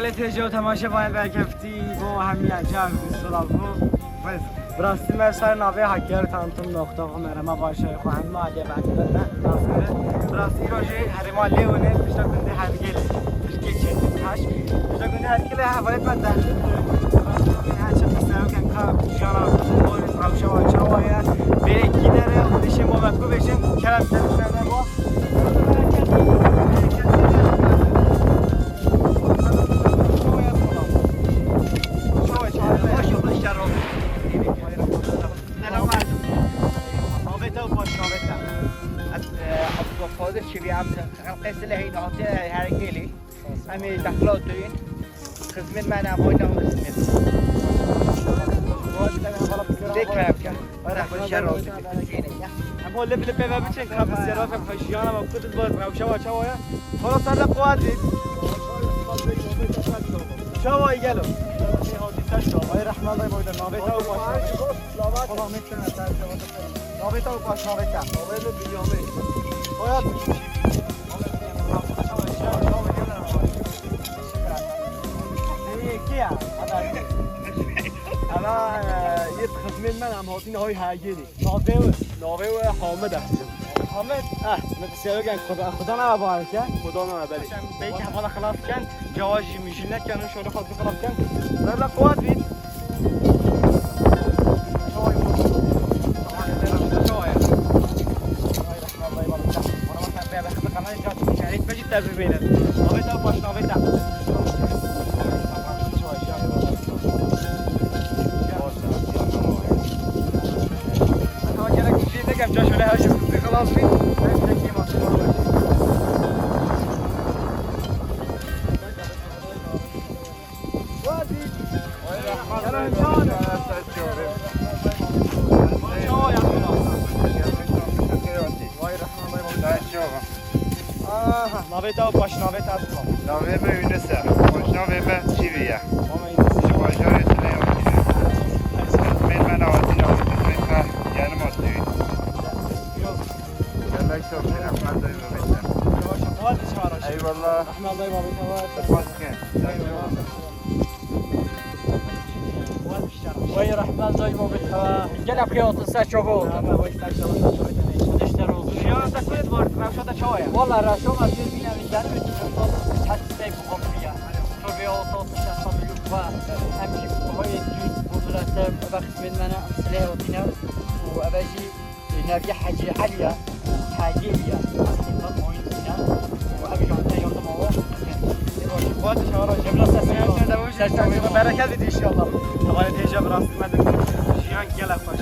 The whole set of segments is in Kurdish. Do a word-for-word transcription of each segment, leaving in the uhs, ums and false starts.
Têje û temaşevanê berkeftî bo hemiya cav silav bû. Bi rastî me ser navê Hakkari Tanıtım nokta com herêma başayê xwe hemî aliyê berketin ne nasibê. Bi rastî îro jî herêma Lêwinê pişta gundê Hergêlê. Tirkiyê çetin taş. Pişta gundê Hergêlê hevalêt me derdi. Her çi qisewken ka jiyana rewşa wa çawa ye. Bêrê kî dere û dişê bo me ku bêjin kerem te bo. Navê te û paşnavê te. Ez, e, Abdulkadir Çivî, em xelqê Silehê hatiye Hergêlê. Em ê Dexla Duyun. Xizmên me ne, boyna xizmên. Lê kerem ke. Em hol lip lip pê ve biçin, ka pisyara ve xwe jiyana ve kudin bo rewşa wa çawa ye. Xora ser de quwet bît. Çawa ye gelo? Ay rehmet ay boyda navê te û paşnavê. Navê te û paşnavê te. Soyad. Eva, e, yê xizmên me em hatin hay Hergêlê. Navê wî? Navê wî Hamid e. Hamid? Eh, min qisiya wê ken Xuda, Xuda nava barek e. Xuda nava, belê. Belkî hevala xilas ken, cawa jî mijîl neken, inşallah xwe xilas ken. Zerre quwet bît. Aha, navê te û paşnavê te bixwe. Navê me Yunus e. Paşnavê me Çivî ye. Mama Yunus. Ji bajarê Sileyakî ne. Xizmên me ne hatin, hatin xizmên me genim hatî. Yok. Gelek çok, Rehman dayı babete. Yavaş, yavaş, yavaş. Eyvallah. Rehman dayı babete var. Spas ke. Eyvallah. Wey rehmet dayî babê te. Gelek xeyatin ser çava oldu. Dişler olsun. Jiyan te kuret var, rewşa te çawa ye? Valla rewşa me bir bine bir canım için. Çet şey bu kompiya. Çorbaya olsa olsa çet tabi yurt var. Hem ki bu hayır düz bu durası. Bak ismin bana silah otine. Bu ebeci Neviye Hacı Aliye, Hacı Aliye. Aslında oyun oyna. Bu abi yanında yardım ama. Kuat çağıra cebra sesini. Sen de bu sen çok bereket et inşallah. Tabii teyze biraz bilmedim. Jiyan gel akbaş.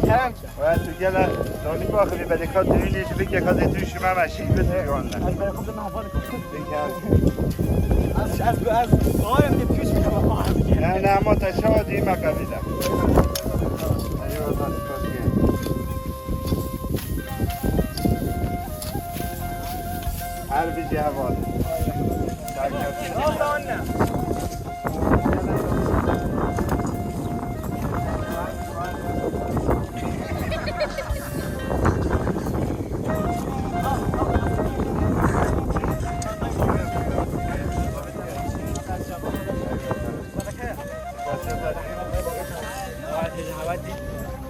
Kerem. Ve tu gel. Doni bakı bir belika düğünü bir kez de düşünmeme şey bir şey onda. Az ben kızım haber. Peki abi. Az az az. Ağrım ne püs bir kafa. Ne ne ama taşa o değil mi kabile? Eyvallah, dikkat et. Her bir cevap var. Allah'ın ne?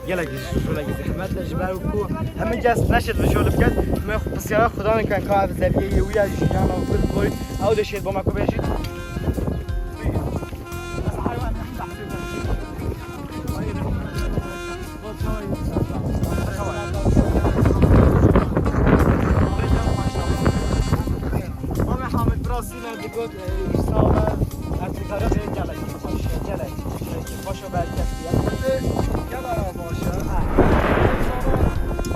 Gelek ji şolekî zehmet e, ji ber ku hemî kes neşêt vijol biket, me xwe pisyara Xudan kin ka ev zeviyê yê wî ya jiyana xwe koyt, ew dê şêt bo me ku bêjît. Mame Hamid, bi rastî me digot, e, îsal e, ez dikare bê gelek xweş, gelek, gelek xweş û berketî ye. Gela baş e. Ha.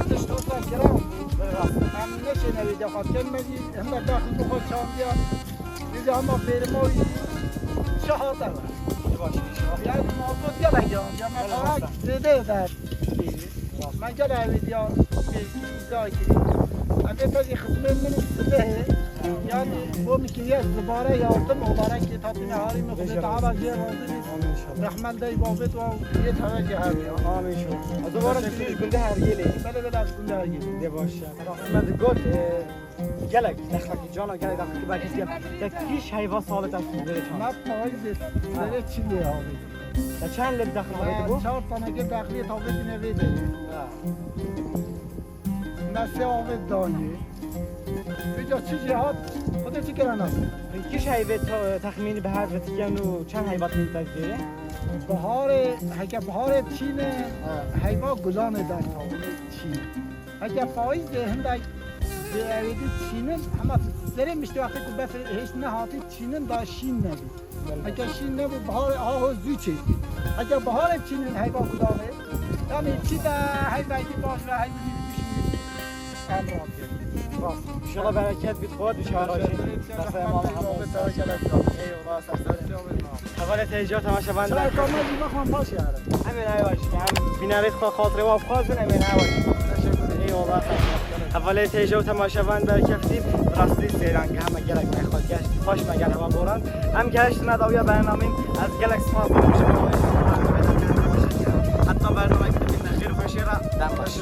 Tişt wisa kiram. Bi rastî. Em neçêne wê defa ken me jî, hember daxil bi xwe çandiya. Vîdyo ama fêrima wî şahate be. Baş inşallah. Yani mazot gelek ya. Ya me Helal para olsun. Zêde eder. Me gel ev vîdyo pêkî îza kirî. Em ê pezî xizmên min sibehê. Yani bo min kiriye zibare yardım olarak ki tatîne harî min Xwedê Teala jê razî bî. Amin inşallah. Rehmet dey babet wa yê teve ki her ya. Amin inşallah. O zaman siz günde her gelin. Bele bele günde her gelin. De baş ya. Rehmet got, e, Gelek dexlekî cana, gelek dexlekî berketiye. Te kîş heyva salê te vêrê çand? Me payîzê serê çilê avêt. Te çend lê dexlê avêt bû? Çar tanekê dexlê avêtine vê de. Ha. Me sê avêt dayê. Vêca çi jê hat, Xwedê çi kere nas. Kîş heyvê te-, texmînî bi her vitiken û çend heyva tê te vêrê? Biharê, heke biharê çîne, heyva gulanê der çîne. Heke payîzê hindek bi ewêdî çînin, hema serê miştewaqê ku bes hêş nehatî çînin da şîn nebî. Heke şîn nebû, biharê aho zû çê. Heke biharê çînin heyva gulanê, yanî çî de heyvekî baş ve heyvekî kişî em razî. Rast. İnşallah bereket bit, xwat û şarajî. Mesela mala hemû. Eyvallah, sağ olun. Hevalê têja temaşevan. Çay bereket. Kama jî mexwan paş yare. Em ê nayê baş. Em bînerê xwe xatirê wan bixwazin, em ê nayê baş. Eyvallah. Hevalê têja û temaşevan berkeftin. Rastî seyran ge heme gelek me xwe geşt. Xweş me gel hema boran. Em geştine dawiya bernamên. Ez gelek spas dikim ji bo. Heta bernameyek dibîne xêr û xweşê re. Dem baş.